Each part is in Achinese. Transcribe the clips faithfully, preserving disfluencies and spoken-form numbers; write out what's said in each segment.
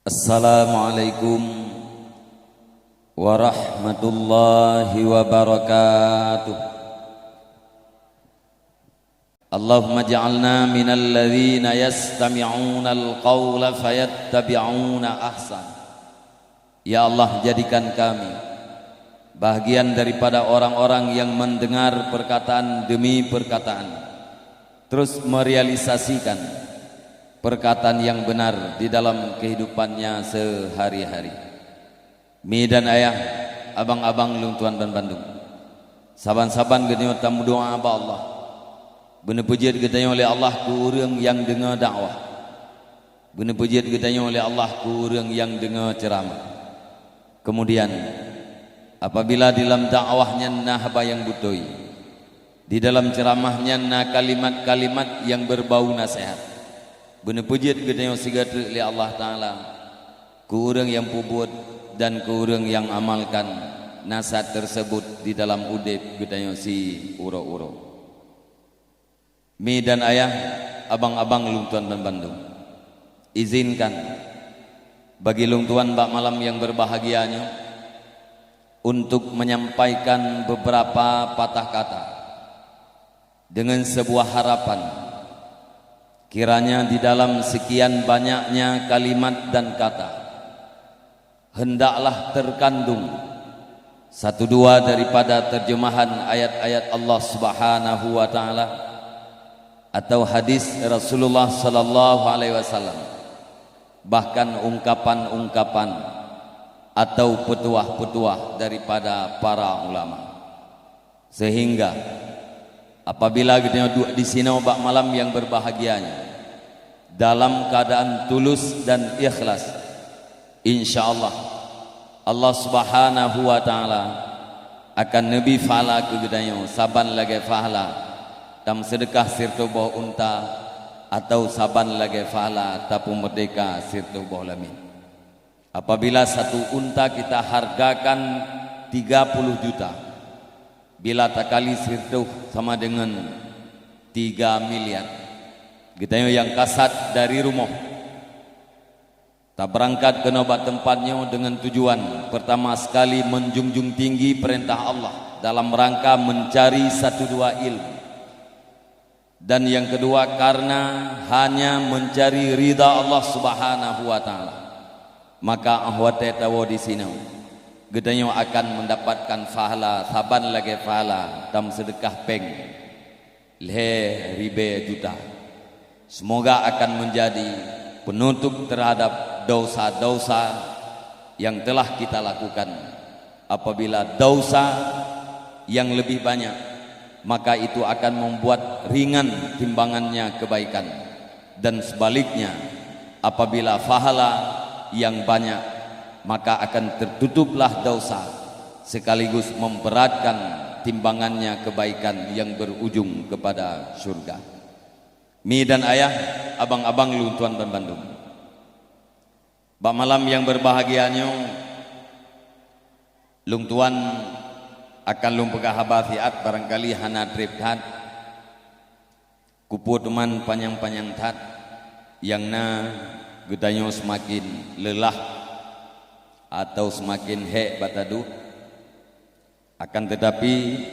Assalamualaikum warahmatullahi wabarakatuh. Allahumma ja'alna minal ladzina yastami'unal qaula fayattabi'una ahsan. Ya Allah, jadikan kami bahagian daripada orang-orang yang mendengar perkataan demi perkataan, terus merealisasikan perkataan yang benar di dalam kehidupannya sehari-hari. Mi dan ayah, abang-abang lôn tuan banmandum, saban-saban geutanyoe tameudoa bak Allah, beuneupeujeuet geutanyoe lé Allah keu ureuëng nyang deungoe dakwah, beuneupeujeuet geutanyoe lé Allah keu ureuëng nyang deungoe ceuramah. Kemudian, apabila di dalam dakwah nyan na haba nyang beutôi, di dalam ceuramah nyan na kalimat-kalimat nyang beubau naseuhat, beuneupeujeuet geutanyoe sigoe treuk lé Allah Taala keu ureuëng nyang peubuet dan keu ureuëng nyang amalkan naseuhat teuseubut di dalam udeb geutanyoe siuroe-uroe. Mi dan ayah, abang-abang lôn tuan banmandum, izinkan bagi lôn tuan bak malam nyang beubahgia nyoe untuk menyampaikan beberapa patah kata dengan sebuah harapan, kiranya di dalam sekian banyaknya kalimat dan kata, hendaklah terkandung satu dua daripada terjemahan ayat-ayat Allah Subhanahu wa Taala atau hadis Rasulullah sallallahu alaihi wasallam, bahkan ungkapan-ungkapan atau petuah-petuah daripada para ulama. Sehingga, apabila geutanyoe duek disinoe bak malam nyang beubahgia nyoe, dalam keuadaan tulus dan ikhlas, insya Allah, Allah Subhanahu wa Taala akan neubri pahala keu geutanyoe saban lagée pahala tameuseudekah sireutôh boh unta, atau saban lagée pahala tapeumeurdeka sireutôh boh lamiet. Apabila satu unta kita hargakan tiga puluh juta, bila takali sireutôh sama dengan tiga miliar. Geutanyoe nyang kasat dari rumoh, tabeurangkat keunoe bak teumpat nyoe dengan tujuan, pertama sekali, menjunjung tinggi peurintah Allah dalam rangka mencari satu dua ilmu. Dan nyang keudua, karena hanya mencari ridha Allah Subhanahu wa Taala, maka óh watée tawoe disinoe, geutanyoe akan mendapatkan pahala saban lagée pahala tameuseudekah péng lhée ribée juta. Semoga akan menjadi penutup terhadap dosa-dosa yang telah kita lakukan. Apabila dosa yang lebih banyak, maka itu akan membuat ringan timbangannya kebaikan. Dan sebaliknya, apabila pahala yang banyak, maka akan tertutuplah dosa, sekaligus memberatkan timbangannya kebaikan yang berujung kepada syurga. Mi dan ayah, abang-abang lôn tuan banmandum. Bak malam nyang beubahgia nyoe, lôn tuan akan lôn peugah haba siat, barangkali hana treb that, kupeue teuma panyang-panyang that, nyang na geutanyoe seumaken leulah atau seumaken hék bak taduek. Akan tetapi,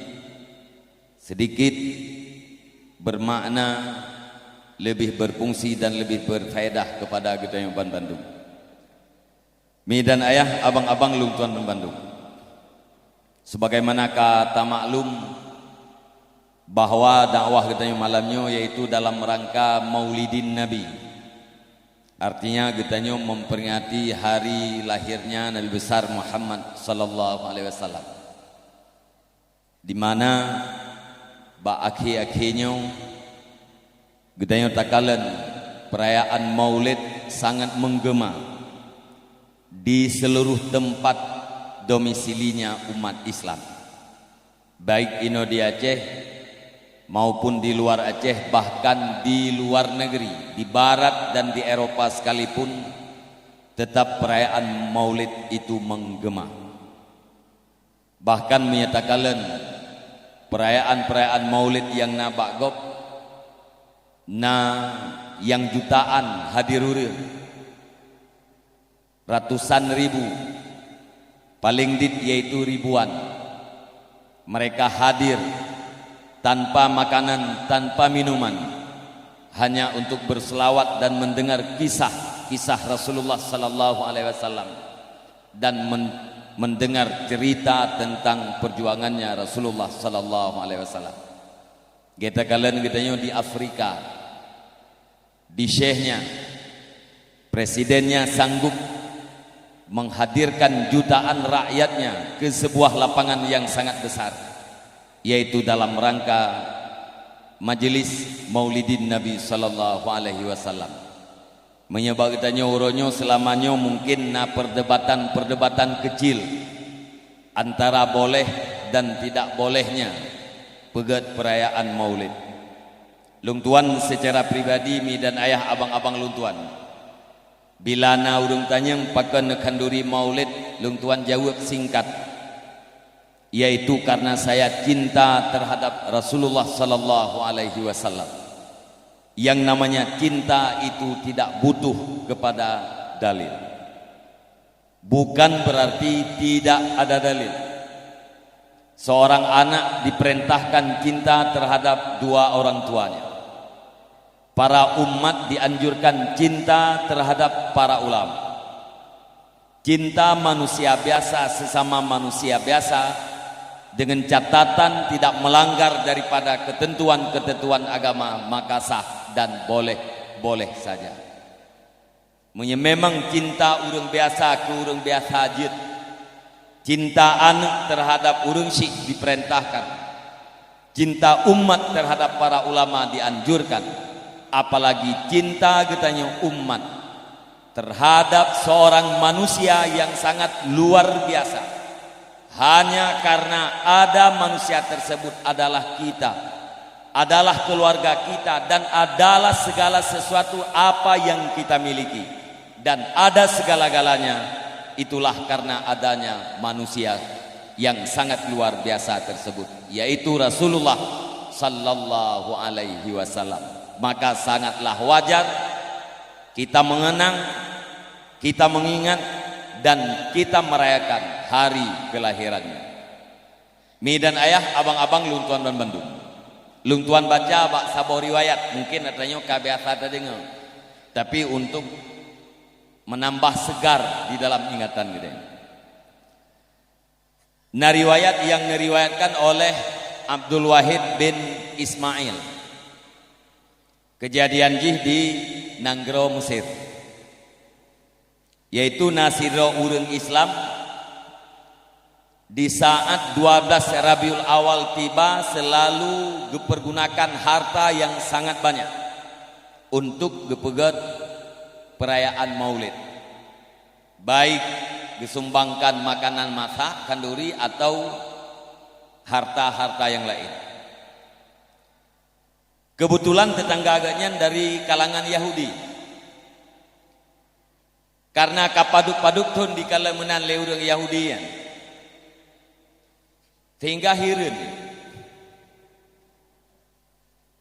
sedikit bermakna, lebih berfungsi dan lebih berfaedah kepada geutanyoe banmandum. Mi dan ayah, abang-abang lôn tuan banmandum. Sebagaimana ka tamaklum bahwa dakwah geutanyoe malam nyoe yaitu dalam rangka Maulidin Nabi. Artinya, geutanyoe memperingati hari lahirnya Nabi Besar Muhammad sallallahu alaihi wasallam, di mana bak akhé-akhé nyoe geutanyoe takalon perayaan Maulid sangat menggema di seluruh tempat domisilinya umat Islam, baik inoe di Aceh maupun di luar Aceh, bahkan di luar negeri, di barat dan di Eropa sekalipun, tetap perayaan Maulid itu menggema. Bahkan meunyoe takalon perayaan-perayaan Maulid nyang na bak gob, na nyang jutaan hadir ureuëng. Ratusan ribu, paling dit yaitu ribuan. Mereka hadir tanpa makanan, tanpa minuman, hanya untuk berselawat dan mendengar kisah-kisah Rasulullah sallallahu alaihi wasallam dan men-, mendengar cerita tentang perjuangannya Rasulullah sallallahu alaihi wasallam. Gata kalon geutanyoe di Afrika, di Syekhnya, presidennya sanggup menghadirkan jutaan rakyatnya ke sebuah lapangan yang sangat besar, yaitu dalam rangka Majelis Maulidin Nabi sallallahu alaihi wasallam. Meunyoe bak geutanyoe uroe nyoe, seulama nyoe mungkin na perdebatan-perdebatan kecil antara boleh dan tidak bolehnya peugét perayaan Maulid. Lôn tuan secara pribadi, mi dan ayah, abang-abang lôn tuan, bila na ureuëng tanyong pakon neukhanduri Maulid, lôn tuan jaweueb singkat, yaitu karena saya cinta terhadap Rasulullah sallallahu alaihi wasallam. Yang namanya cinta itu tidak butuh kepada dalil. Bukan berarti tidak ada dalil. Seorang anak diperintahkan cinta terhadap dua orang tuanya. Para umat dianjurkan cinta terhadap para ulama. Cinta manusia biasa sesama manusia biasa, dengan catatan tidak melanggar daripada ketentuan-ketentuan agama, maka sah dan boleh-boleh saja. Meunyoe memang cinta ureuëng biasa keu ureuëng biasa jeuet, cinta aneuëk terhadap ureuëng syik diperintahkan, cinta umat terhadap para ulama dianjurkan, apalagi cinta geutanyoe umat terhadap seorang manusia yang sangat luar biasa. Hanya karena ada manusia tersebut adalah kita, adalah keluarga kita, dan adalah segala sesuatu apa yang kita miliki, dan ada segala-galanya, itulah karena adanya manusia yang sangat luar biasa tersebut, yaitu Rasulullah sallallahu alaihi wasallam. Maka sangatlah wajar kita mengenang, kita mengingat, dan kita merayakan hari kelahirannya. Mi dan ayah, abang-abang lôn tuan ban bandum. Lôn tuan baca bak saboh riwayat, mungkin geutanyoe ka biasa tadeungoe, tapi untuk menambah segar di dalam ingatan geutanyoe. Na riwayat yang niriwayatkan oleh Abdul Wahid bin Ismail. Kejadian jih di nanggroe Mesir, yaitu na sidroe ureuëng Islam di saat dua belas Rabiul Awal tiba selalu geupergunakan harta yang sangat banyak untuk geupeugét perayaan Maulid, baik geusumbangkan makanan masak khanduri atau harta-harta yang lain. Kebetulan tetangga geuhnyan dari kalangan Yahudi. Karena ka padub-padub thon dikalon meunan lé ureuëng Yahudi nyan, sehingga hireuen.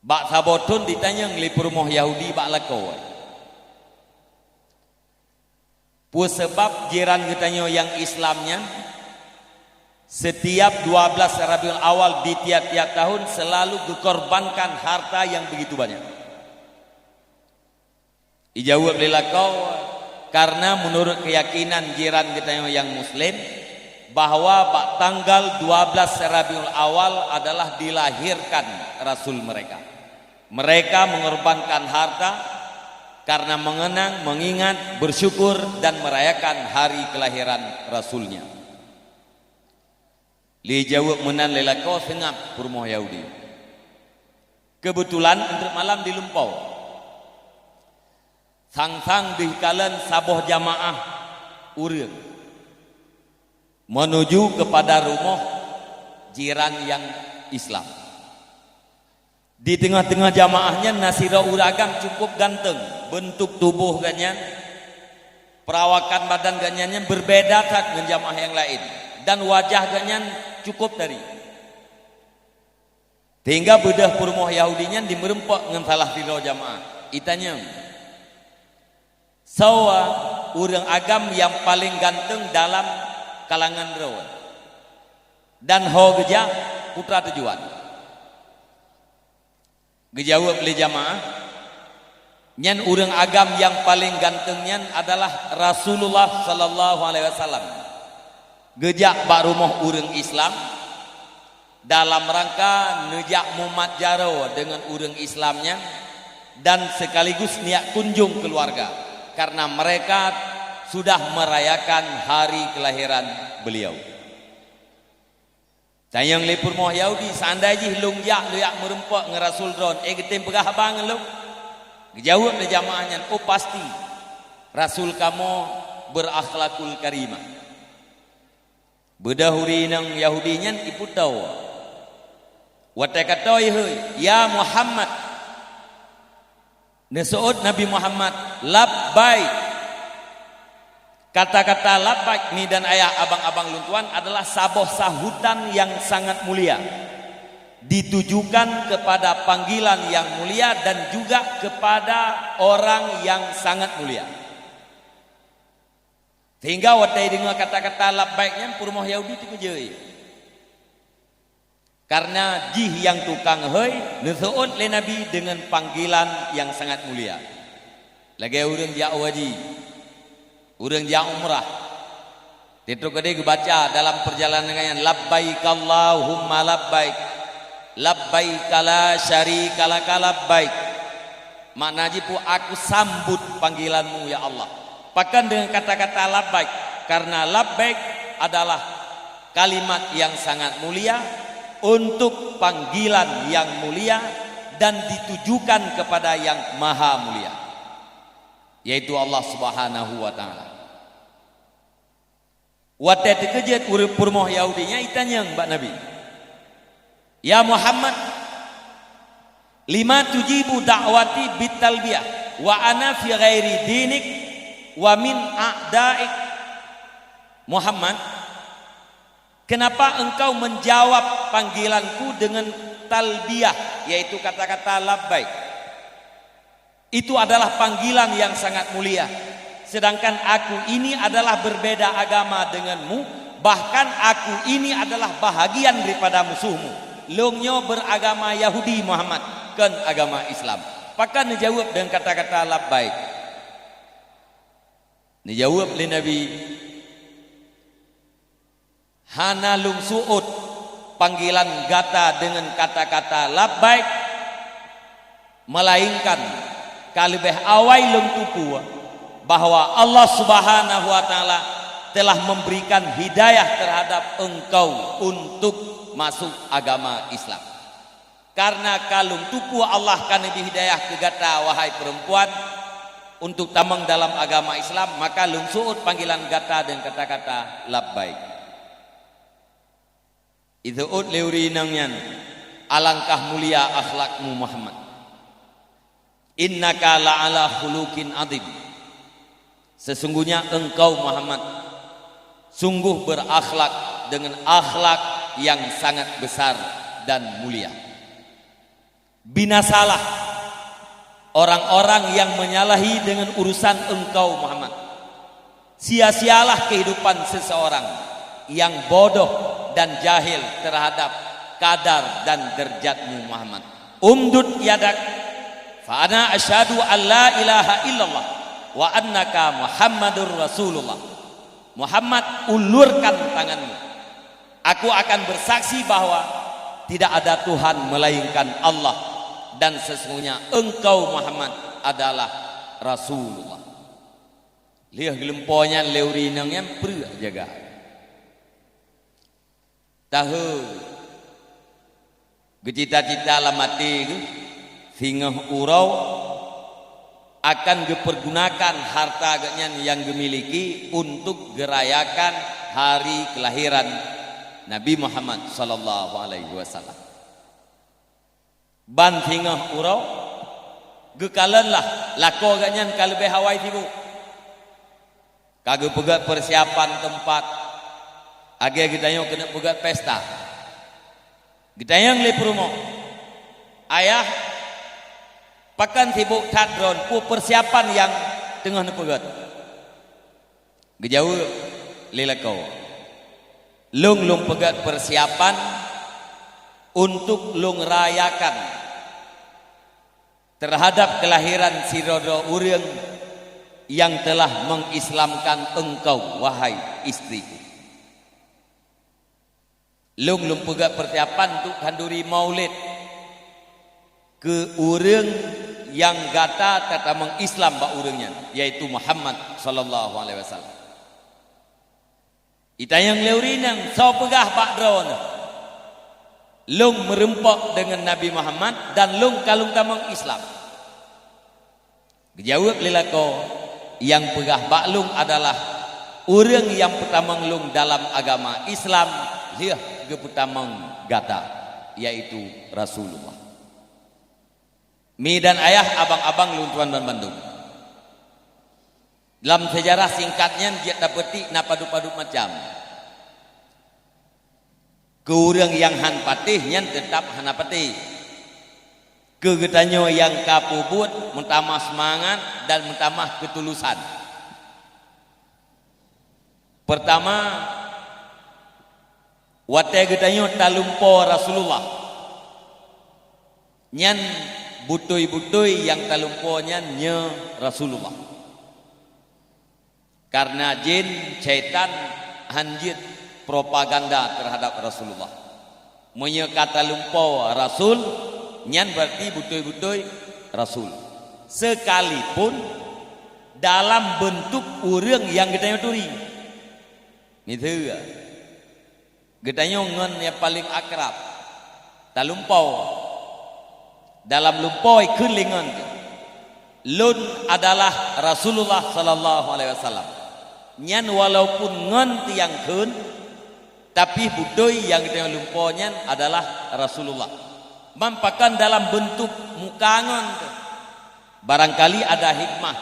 Bak saboh thon ditanyong lé peurumoh Yahudi bak lakoe, "Peue sabab jiran geutanyoe nyang Islam nyan setiap dua belas Rabiul Awal di tiap-tiap tahun selalu geukorbankan harta yang begitu banyak?" Ijaweueb lé lakoe, "Karena menurut keyakinan jiran geutanyoe nyang Muslim, bahwa bak tanggal dua belas Rabiul Awal adalah dilahirkan Rasul mereka. Mereka mengorbankan harta karena mengenang, mengingat, bersyukur, dan merayakan hari kelahiran Rasulnya." Lé jaweueb meunan lé lakoe, seungab peurumoh Yahudi. Kebetulan untreuk malam di lumpoe, sang-sang deuh kalon saboh jamaah ureuëng menuju kepada rumoh jiran nyang Islam. Di teungoh-teungoh jamaah nyan na sidroe ureuëng agam cukup ganteng. Beuntuk tuboh geuhnyan, peurawakan badan geuhnyan nyan beubeda that ngon jamaah nyang laén, dan wajah geuhnyan cukup dari. Sehingga beudôh peurumoh Yahudi nyan jimeureumpok ngon salah sidroe jamaah. Itanyong, "Soe?" ureuëng agam nyang paleng ganteng dalam kalangan droe, dan ho geujak putra tujuan. Geujaweueb lé jamaah, "Nyan ureuëng agam nyang paleng ganteng nyan adalah Rasulullah sallallahu alaihi wasallam. Geujak bak rumoh ureuëng Islam dalam rangka neujak mumat jaroe deungon ureuëng Islam nyan dan sekaligus neujak kunjong keuluwarga, karena mereka sudah merayakan hari kelahiran beliau." Tanyong lé peurumoh Yahudi, "Seandai jih lôn jak lôn jak meurumpok ngon Rasul droen, ék geutem peugah haba ngon lôn?" Geujaweueb lé jamaah nyan, "Oh, pasti, Rasul kamoe berakhlakul karimah." Beudôh ureuëng inong Yahudi nyan ipeutoe. Watée ka toe, "Ya Muhammad," neuseuôt Nabi Muhammad, "Labbaik." Kata-kata labbaik ni dan ayah, abang-abang lôn tuan, adalah saboh sahutan yang sangat mulia, ditujukan kepada panggilan yang mulia dan juga kepada orang yang sangat mulia. Sehingga watée deungoe kata-kata labbaik nyan, peurumoh Yahudi teukeujot. Karena jih nyang tukang hôi neuseuôt lé Nabi deungon panggilan nyang sangat mulia. Lagée ureuëng jak haji, ureuëng jak umrah. Teutap keudeh geubaca dalam peurjalanan nyan, "Labbaik Allahumma labbaik, labbaik la syarika laka labbaik." Makna jih peue? "Aku sambut panggilanmu, ya Allah." Pakon deungon kata-kata labbaik? Karena labbaik adalah kalimat yang sangat mulia untuk panggilan yang mulia dan ditujukan kepada Yang Maha Mulia, yaitu Allah Subhanahu wa Ta'ala. Watée teukeujot ureuëng peurumoh Yahudi nyan, itanyong bak Nabi, "Ya Muhammad, lima tujibu da'wati bit talbiyah wa ana fi ghairi dinik wa min a'daik?" "Muhammad, kenapa engkau menjawab panggilanku dengan talbiyah, yaitu kata-kata labbaik? Itu adalah panggilan yang sangat mulia. Sedangkan aku ini adalah berbeda agama denganmu, bahkan aku ini adalah bahagian daripada musuhmu. Lôn nyoe beragama Yahudi, Muhammad, kon agama Islam." Pakon neujaweueb deungon kata-kata labbaik? Neujaweueb lé Nabi, "Hana lôn seuôt panggilan gata deungon kata-kata labbaik, melainkan ka leubeh awai lôn teupeue bahwa Allah Subhanahu wa Ta'ala telah memberikan hidayah terhadap engkau untuk masuk agama Islam. Karena ka lôn teupeue Allah ka neubri hidayah keu gata, wahai peurempuan, untuk tamong dalam agama Islam, maka lôn seuôt panggilan gata deungon kata-kata labbaik." Iseuôt lé ureuëng inong nyan, "Alangkah mulia akhlakmu, Muhammad. Innaka la'ala khuluqin adzim. Sesungguhnya engkau, Muhammad, sungguh berakhlak dengan akhlak yang sangat besar dan mulia. Binasalah orang-orang yang menyalahi dengan urusan engkau, Muhammad. Sia-sialah kehidupan seseorang yang bodoh dan jahil terhadap kadar dan derajatmu, Muhammad. Umdud yadak, fa ana asyhadu an la ilaha illallah wa annaka Muhammadur Rasulullah. Muhammad, ulurkan tanganmu. Aku akan bersaksi bahwa tidak ada Tuhan melainkan Allah, dan sesungguhnya engkau, Muhammad, adalah Rasulullah." Lheueh geulumpo nyan lé ureuëng inong nyan, preuek jaga. Tahu, geucita-cita lam até geuh, singoh uroe akan geupeurgunakan harta geuhnyan nyang geumiliki untuk geurayakan hari keulahiran Nabi Muhammad sallallahu alaihi wasallam. Ban singoh uroe, geukalon lah lakoe geuhnyan ka leubeh awai sibuk. Ka geupeugét peusiapan teumpat, lagée geutanyoe keuneuk peugét pesta. Geutanyong lé peurumoh, "Ayah, pakon sibuk that droen, peue peusiapan nyang teungoh neupeugét?" Geujaweueb lé lakoe, "Lôn, lôn peugét peusiapan untuk lôn rayakan terhadap kelahiran sidroe-droe ureuëng yang telah mengislamkan engkau, wahai istriku." Lôn, lôn peugét peusiapan untuk khanduri maulid keu ureuëng nyang gata tatamong Islam bak ureuëng nyan, yaitu Muhammad sallallahu alaihi wasallam. Itanyong lé ureuëng nyan, "Soe peugah bak droeneuh, lôn meurumpok deungon Nabi Muhammad dan lôn ka lôn tamong Islam?" Geujaweueb lé lakoe, "Nyang peugah bak lôn adalah ureuëng nyang peutamong lôn dalam agama Islam lheueh geupeutamong gata, yaitu Rasulullah." Mi dan ayah, abang-abang lôn tuan banmandum, lam seujarah singkat nyan jeuet tapeutik na padub-padub macam. Keu ureuëng nyang hán patéh, nyan teutab hana patéh. Keu geutanyoe nyang ka peubuet, meutamah seumangat dan meutamah keutulusan. Peurtama, watée geutanyoe talumpoe Rasulullah, nyan beutôi-beutôi nyang talumpoe nyan nyoe Rasulullah. Kareuna jén, syaitan, hán jeuet propaganda teuhadab Rasulullah. Meunyoe ka talumpoe rasul, nyan beurati beutôi-beutôi rasul, seukalipun dalam beuntuk ureuëng nyang geutanyoe turi. Miseue, geutanyoe ngon nyang paleng akrab, talumpoe. Dalam lumpoe kheun lé ngon, "Lôn adalah Rasulullah sallallahu alaihi wasallam." Nyan walaupun ngon tiang kheun, tapi beutôi nyang geutanyoe lumpoe nyan adalah Rasulullah. Man pakon dalam beuntuk muka ngon teuh. Barangkali ada hikmah,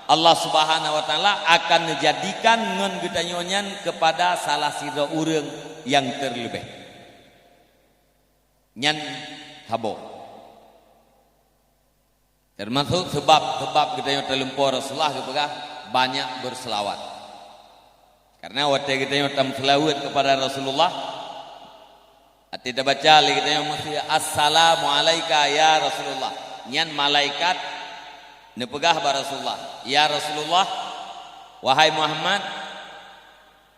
Allah Subhanahu wa Taala akan neujadikan ngon geutanyoe nyan keupada salah sidroe ureuëng nyang teuleubeh. Nyan saboh. Teumasok seubab-seubab geutanyoe talumpoe Rasulullah geupeugah banyak beuseulaweuet. Kareuna watée geutanyoe tameuseulaweuet keupada Rasulullah, até tabaca lé geutanyoe meusti, "Assalamu alaika ya Rasulullah." Nyan malaikat neupeugah bak Rasulullah, "Ya Rasulullah, wahai Muhammad,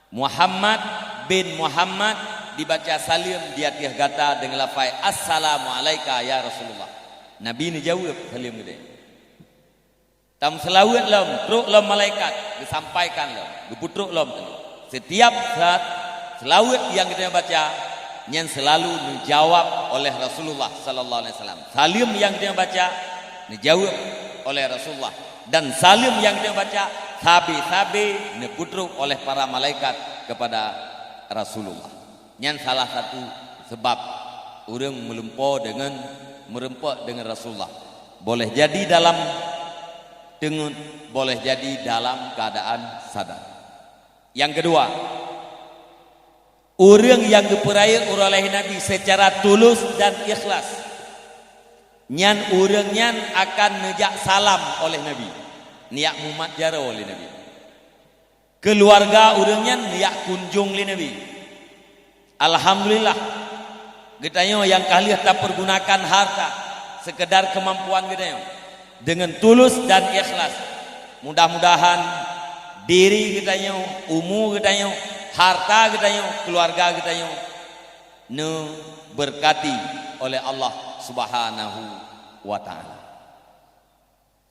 Muhammad bin Muhammad dibaca saleuem di ateueh gata deungon lafai, 'Assalamu alaika ya Rasulullah.'" Nabi neujaweueb saleuem geude. Tameuseulaweuet lom, trok lom malaikat, geusampaikan lom, geupeutrok lom. Setiap saat seulaweuet nyang geutanyoe baca, nyan seulalu neujawab oleh Rasulullah sallallahu alaihi wasallam. Saleuem nyang geutanyoe baca, neujaweueb oleh Rasulullah. Dan saleuem nyang geutanyoe baca, sabe-sabe neupeutrok oleh para malaikat keupada Rasulullah. Nyan salah satu seubab ureuëng meulumpoe deungon, meureumpok deungon Rasulullah. Boleh jadi dalam teungeut, boleh jadi dalam keuadaan sadar. Nyang keudua, ureuëng nyang geupeurayeuk uroe lahé Nabi seucara tulus dan ikhlas, nyan ureuëng nyan akan neujak salam oleh Nabi, neujak mumat jaroe lé Nabi. Keuluwarga ureuëng nyan neujak kunjong lé Nabi. Alhamdulillah, geutanyoe nyang ka lheueh tapeurgunakan harta seukeudar keumampuan geutanyoe deungon tulus dan ikhlas. Mudah-mudahan diri geutanyoe, umu geutanyoe, harta geutanyoe, keuluwarga geutanyoe neubeurkati oleh Allah Subhanahu wa Taala.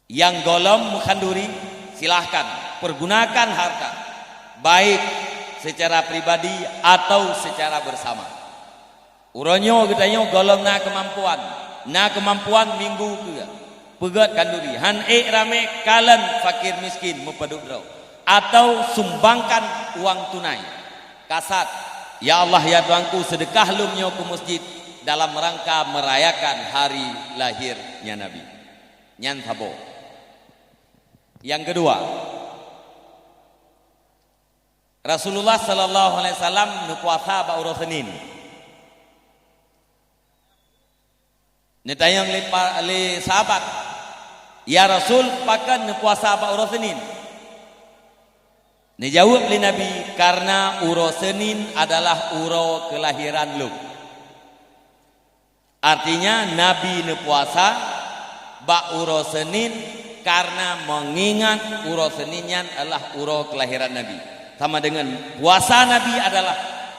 Nyang gohlom meukhanduri, silahkan peurgunakan harta, baik seucara pribadi atawa seucara beusama. Uroe nyoe geutanyoe gohlom na keumampuan, na keumampuan minggu keue, peugét khanduri, hán ék ramé, kalon fakir miskin meupadub droe, atawa sumbangkan uang tunai. Kasat, "Ya Allah, ya Tuhanku, seudeukah lôn nyoe keu meuseujid dalam rangka meurayakan hari lahérnya Nabi." Nyan saboh. Nyang keudua, Rasulullah sallallahu alaihi wasallam neupuasa bak uroe Senin. Neutanyong lé pa-, lé sahabat, "Ya Rasul, pakon neupuasa bak uroe Senin?" Neujaweueb lé Nabi, "Karena uroe Senin adalah uroe keulahiran lôn." Artinya, Nabi neupuasa bak uroe Senin karena mengingat uroe Senin nyan adalah uroe kelahiran Nabi. Sama dengan puasa Nabi adalah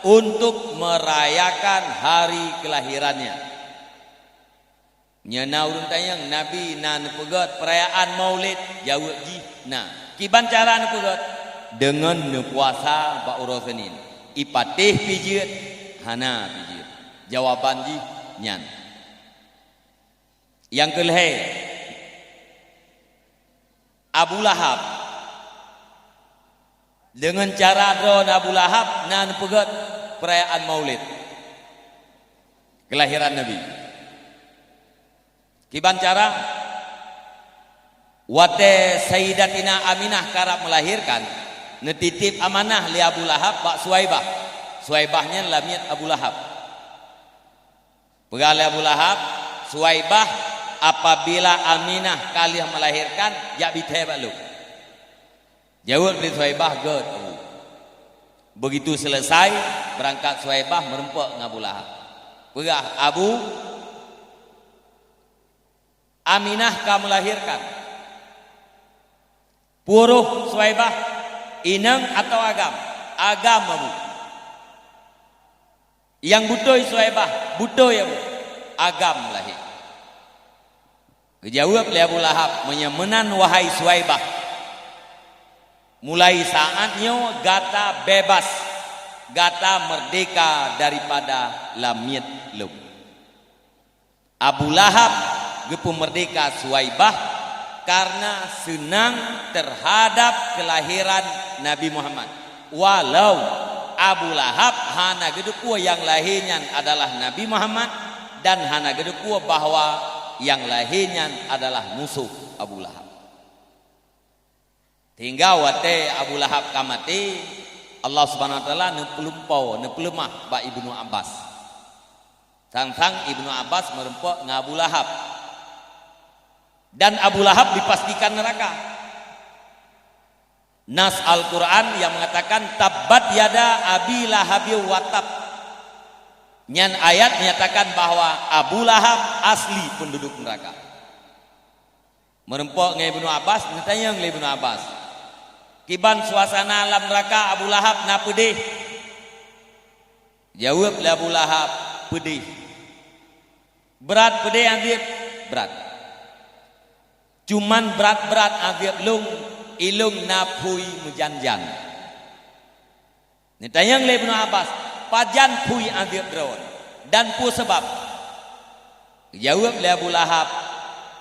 untuk merayakan hari kelahirannya. Nyan na ureuëng tanyong, "Nabi na neupeugét perayaan Maulid?" Jaweueb jih, "Na." "Kiban cara neupeugét?" "Deungon neupuasa bak uroe Senin." "Ipatéh pih jeuet?" "Hana pih jeuet." Jawaban jih nyan. Nyang keulhée, Abu Lahab. Deungon cara droe Abu Lahab na neupeugét perayaan Maulid kelahiran Nabi. Kiban cara? Watée Sayyidatina Aminah karab melahirkan, neutitip amanah lé Abu Lahab bak Suwaibah. Suwaibah nyan lamiet Abu Lahab. Peugah lé Abu Lahab, "Suwaibah, apabila Aminah ka lheueh melahirkan, jak bithée bak lôn." Jaweueb lé Suwaibah, "Gét, Abu." Begitu selesai, beurangkat Suwaibah meureumpok ngon Abu Lahab. Peugah, "Abu, Aminah ka melahirkan." "Peue roh Suwaibah, inong atawa agam?" "Agam, Abu." "Nyang beutôi Suwaibah?" "Beutôi, Abu." "Agam lahé." Geujaweueb lé Abu Lahab, "Meunyoe meunan, wahai Suwaibah, mulai saát nyoe gata bebas, gata meurdeka daripada lamiet lôn." Abu Lahab geupeumeurdeka Suwaibah karena seunang teuhadab keulahiran Nabi Muhammad. Walau Abu Lahab hana geudukue nyang lahé nyan adalah Nabi Muhammad dan hana geudukue bahwa nyang lahé nyan adalah musoh Abu Lahab. Sehingga watée Abu Lahab ka maté, Allah Subhanahu wa Taala neupeulumpoe, neupeuleumah bak Ibnu Abbas. Sang-sang Ibnu Abbas meureumpok ngon Abu Lahab. Dan Abu Lahab dipastikan neuraka. Nas Al-Quran yang mengatakan, "Tabbat yada Abi Lahabi wa tab." Nyan ayat menyatakan bahwa Abu Lahab asli penduduk neraka. Meureumpok ngon Ibnu Abbas, neutanyong lé Ibnu Abbas, "Kiban suasana lam neuraka Abu Lahab, na peudeh?" Jaweueb lé Abu Lahab, "Peudeh." "Brat peudeh azieb?" "Brat. Cuman brat-brat azieb lôn, ilôn na phui meujan-jan." Neutanyong lé Ibnu Abbas, "Pajan phui azieb droe, dan peue sabab?" Geujaweueb lé Abu Lahab,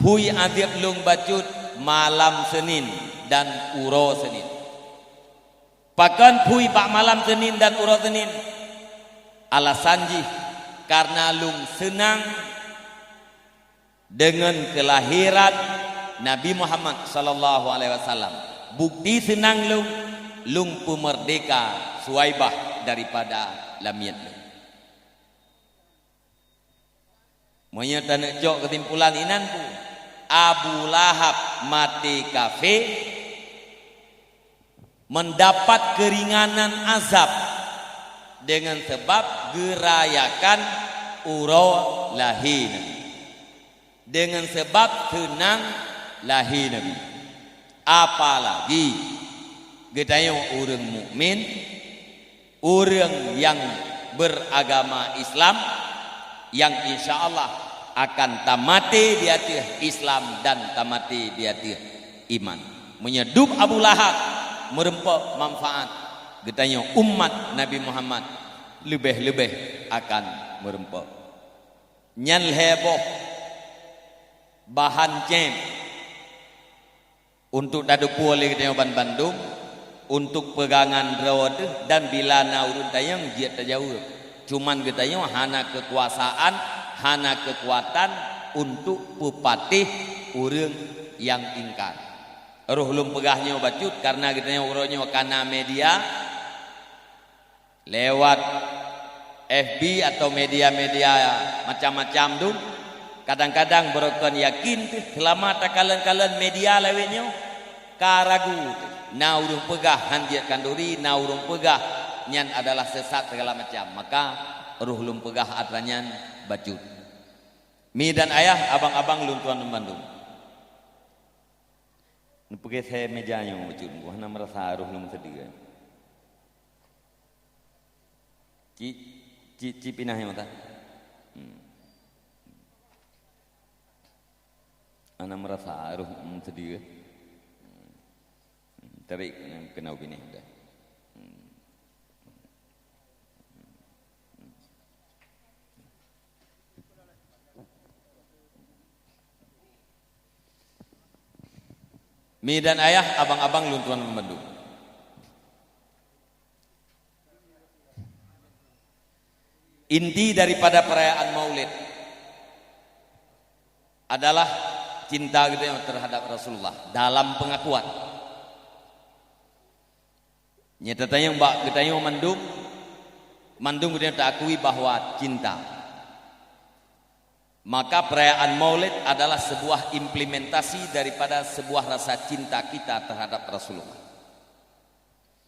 "Phui azieb lôn bacut malam Senin dan uroe Senin." "Pakon phui bak malam Senin dan uroe Senin?" "Alasan jih, karena lôn seunang deungon keulahiran Nabi Muhammad sallallahu alaihi wasallam. Bukti seunang lôn, lôn peumeurdeka Suwaibah daripada lamiet lôn." Meunyoe taneuk cok keusimpulan inan peue? Abu Lahab maté kafé, mendapat keringanan azab deungon sabab geurayakan uroe lahé Nabi, deungon sabab seunang lahé Nabi. Apalagi geutanyoe ureuëng mukmin, ureuëng nyang beragama Islam, nyang insya Allah akan tamaté di ateueh Islam dan tamaté di ateueh iman. Meunyoe dub Abu Lahab meureumpok manfaat, geutanyoe umat Nabi Muhammad leubeh-leubeh akan meureumpok. Nyan lhée boh bahan cém untuk tateupeue lé geutanyoe banmandum, untuk peugangan droe teuh, dan bila na ureuëng tanyong, jeuet tajaweueb. Cuman geutanyoe hana keukuasaan, hana keukuatan untuk peupatéh ureuëng nyang ingkar. Roh lôn peugah nyoe bacut, kareuna geutanyoe uroe nyoe kana media, lewat F B atau media-media macam-macam tu, kadang-kadang beurokon yakin teuh seulama takalon-kalon media lawét nyoe, Ka ragu, na ureuëng peugah han jeuet khanduri, na ureuëng peugah nyan adalah sesat segala macam. Maka roh lôn peugah atra nyan bacut. Mi dan ayah, abang-abang lôn tuan bandum. Neupeugét meja nyoe bacut, hana meurasa roh lôn meuseudeh. Ci, ci, ci pinah nyoe mata. Hmm. Hana meurasa roh meuseudeh. Hmm. Tarék keunoe binéh dah. Hmm. Mi dan ayah, abang-abang lôn tuan bandum. Inti daripada perayaan Maulid adalah cinta geutanyoe terhadap Rasulullah dalam pengakuan. Nyata tanyong bak geutanyoe mandum, mandum geutanyoe taakui bahwa cinta. Maka perayaan Maulid adalah sebuah implementasi daripada sebuah rasa cinta kita terhadap Rasulullah.